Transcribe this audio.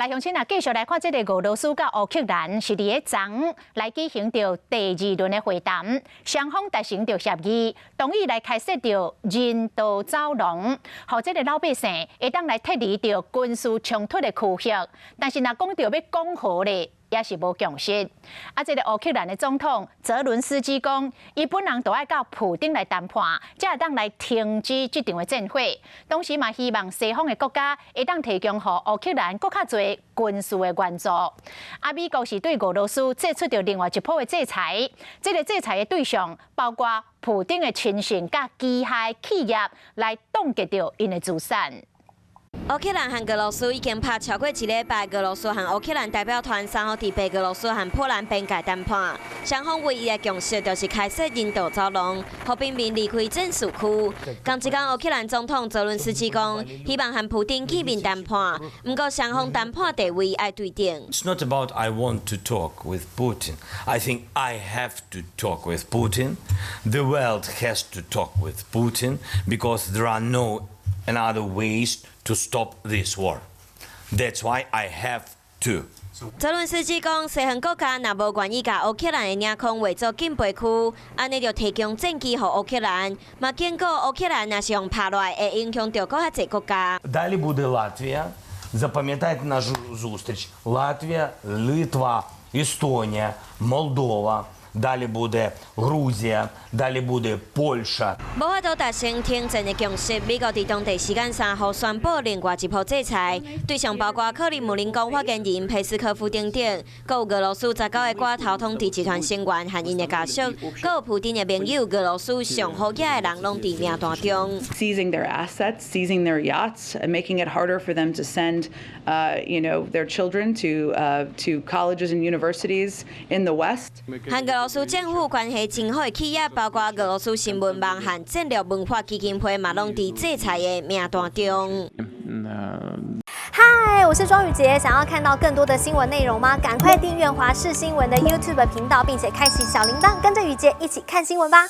來鄉親啊，繼續來看這个俄羅斯佮烏克蘭是佇咧昨來舉行著第二輪的會談，雙方達成著協議，同意來開設著人道走廊，予這个老百姓會當來撤離著軍事衝突的區域。但是若講著欲講和咧，也是無共識。啊，這个烏克蘭的總統澤倫斯基講，伊本人都愛佮普丁來談判，才會當來停止這場的戰火。同時嘛，希望西方的國家會當提供予烏克蘭閣較濟軍事的援助。啊，美國是對俄羅斯祭出著另外一波的制裁，這个制裁的對象包括普丁的親信佮旗下企業，來凍結著𪜶的資產。烏克蘭和俄羅斯已經拍超過一禮拜，俄羅斯和烏克蘭代表團3號佇白俄羅斯和波蘭邊界談判，雙方唯一的共識就是開設人道走廊，予平民離開戰事區。仝一工，烏克蘭總統澤倫斯基講，希望和普丁見面談判，毋過雙方談判地位愛對等。 It's not about I want to talk with Putin. I think I have to talk with Putin. The world has to talk with Putin because there are no another ways to stop this war. That's why I have to. 澤倫斯基講，西方國家若無願意共烏克蘭的領空劃做禁飛區，按呢就提供戰機予烏克蘭，嘛警告烏克蘭若是予拍落來，會影響著閣較濟國家。 Далі буде Латвія. Запам'ятайте нашу зустріч. Латвія, Литва, Естонія, Молдова. Далі буде Грузія, далі буде Польща. 無法度達成停戰的共識，美國佇當地時間3號宣布另外一波制裁，對象包括克里姆林宮發言人佩斯科夫等等，閣有俄羅斯19个寡頭統治集團成員和𪜶的家屬，閣有普丁的盟友俄羅斯上好額的人攏佇名單中。 Seizing their assets, seizing their yachts, and making it harder for them to send their children to colleges and universities in the West. 和俄羅斯政府關係真好的企業，包括俄羅斯新聞網和戰略文化基金會，嘛攏佇制裁的名單中。嗨，我是莊宇潔，想要看到更多的新聞內容嗎？趕快訂閱華視新聞的 YouTube 頻道，並且開啟小鈴鐺，跟着宇潔一起看新聞吧。